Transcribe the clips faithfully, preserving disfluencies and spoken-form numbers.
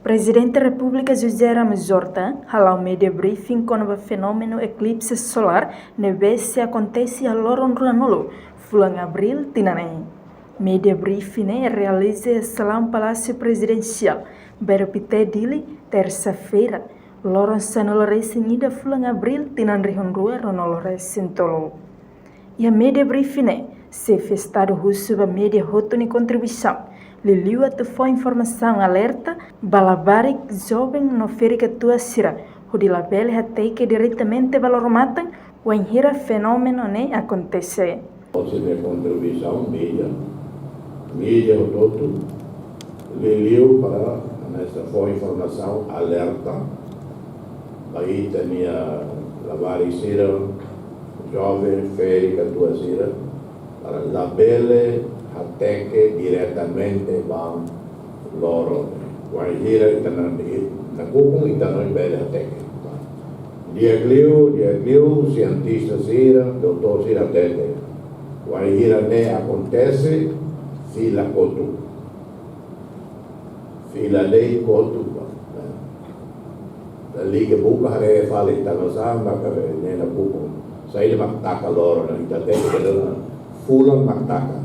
Prezidente Repúblika José Ramos Horta hala'o media briefing kona-ba fenómenu eklipse solár ne'ebé sei akontese iha loron ruanulu fulan Abríl tinan ne'e. Media briefing ne'e realiza iha salaun Palásiu Prezidensiál, Bairru Pité, Dili, tersa-feira, loron sanulu resin ida fulan Abríl tinan rihun rua ruanulu resin tolu. Iha media briefing ne'e, Xefe Estadu husu ba media hotu nia kontribuisaun, liuliu atu fó informasaun alerta ba labarik, joven no ferik-katuas sira, hodi labele hateke diretamente ba loro-matan wainhira fenómenu ne'e akontese. Hosi nia kontribuisaun media, media hotu-hotu, liuliu para hanesan fó informasaun alerta ba ita-nia labarik sira, joven, ferik-katuas sira, para labele hateke diretamente ba loro. Wainhira ita nakukun, ita labele hateke. Di'ak liu, di'ak liu, sientista sira, doutór sira hatete. Wainhira ne'e akontese, fila kotuk. Fila de'it kotuk ba. Liga buka haree fali tanba sá mak ne'e nakukun. Saida mak taka loro ne'e, ita hateke fulan mak taka.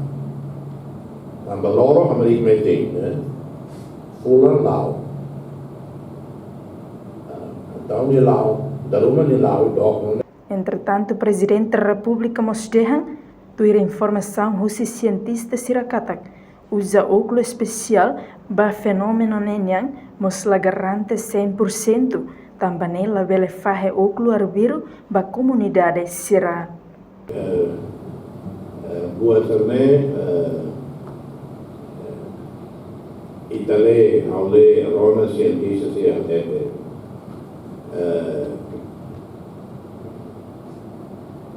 Tanba loro hamriik metin, eh. Fulan la'o. Ah, entaun nia la'o, dala ruma nia la'o dook. Entretantu, Prezidente Repúblika mós dehan, tuir informasaun husi sientista sira katak, uza ókulu espesiál ba fenómenu ne'e nian mós la garante cem por cento, tanba ne'e labele fahe ókulu arbiru ba komunidade sira. Eh, eh, buat sira-ne'e, eh, ita lee, ha'u lee rona sientista sira hatete. Eh,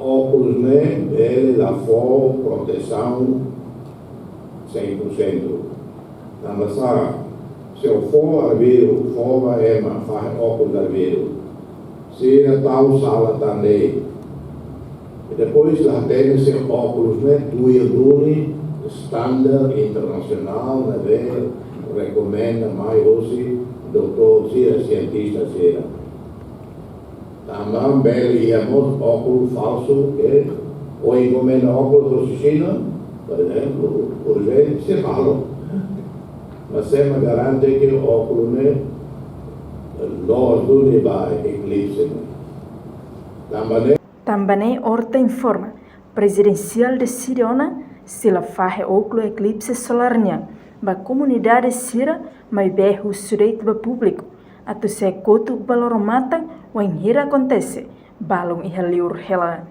ókulu ne'e bele la fó protesaun cem por cento. Tanba sá, se ó fó arbiru, fó ba ema, fahe ókulu arbiru, sira tau sala tan de'it. I depois la hatene se ókulu ne'e tuir duni standar internasionál ne'ebé rekomenda mai hosi doutór sira, sientista sira. Tanba bele iha mós ókulu falsu ke ó enkomenda ókulu hosi Xina, por ezemplu, por ezemplu, sei halo. Mas sé mak garante ke ókulu ne'e loos duni ba eklipse ne'e? Tanba ne'e. Tanba ne'e Horta informa, Prezidensiál deside ona sei la fahe ókulu eklipse solár nian ba komunidade sira, maibé husu de'it ba públiku atu sei kotuk ba loro-matan wainhira akontese, balun iha liur hela.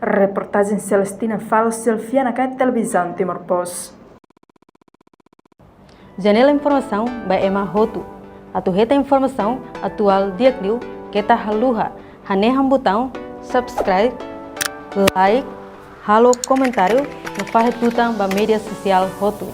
Reportajen Celestina Falo, Selfiana Kai, Televizaun Timor Post. Janela informasaun ba ema hotu. Atu hetan informasaun atuál di'ak liu, keta haluha hanehan butaun subscribe, like, halo komentáriu no fahe tutan ba média sosiál hotu.